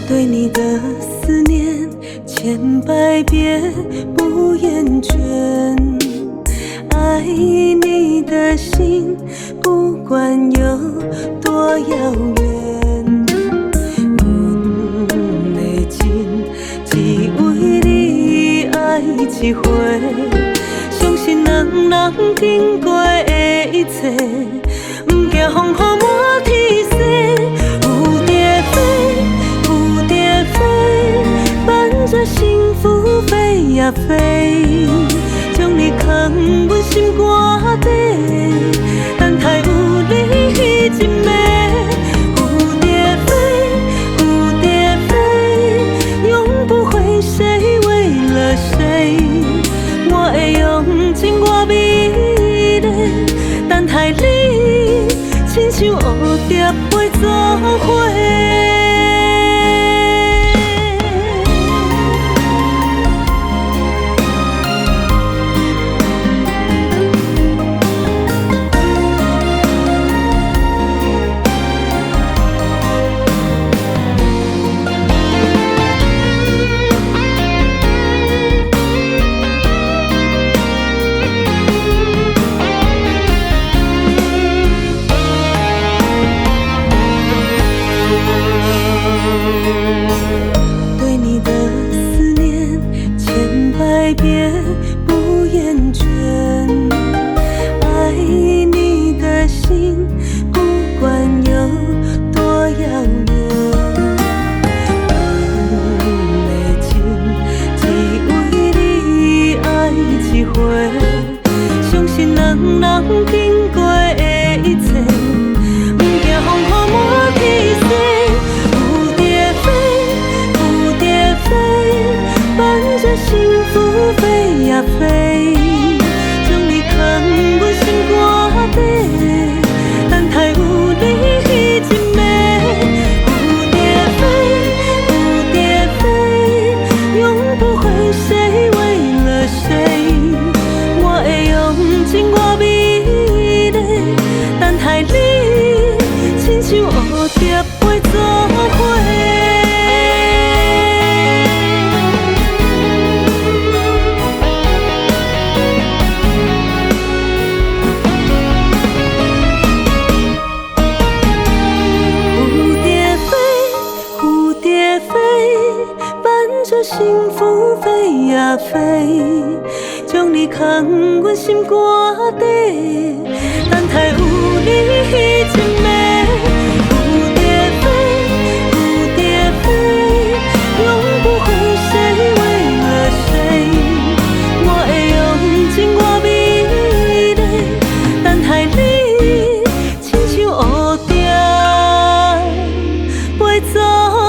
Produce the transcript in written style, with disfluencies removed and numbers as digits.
對你的思念，千百遍不厭倦。愛你的心，不管有多遙遠。阮的情只為你愛一回，相信兩人經過的一切，毋驚風雨滿天星。蝴蝶飛，蝴蝶飛，伴著幸福飛呀飛，將你藏阮心肝底，等待有你彼一暝。蝴蝶飛，蝴蝶飛，永不會誰為了誰，我會用盡我美麗，等待你，親像蝴蝶飛做伙。對你的思念，千百遍不厭倦。愛你的心，不管有多遙遠。阮的情只為你愛一回，相信兩人經過的一切，毋驚風雨滿天星。蝴蝶飛，蝴蝶飛，伴著幸福飛呀飛，將你藏阮心肝底，等待有你彼一暝。蝴蝶飛，蝴蝶飛，永不會誰為了誰，我會用盡我美麗，等待你，親像蝴蝶飛做伙。蝴蝶飛，蝴蝶飛，伴著幸福飛呀飛，將你藏阮心肝底，等待有你彼一暝。蝴蝶飛，蝴蝶飛，永不會誰為了誰，我會用盡我美麗，等待你，親像蝴蝶飛做伙。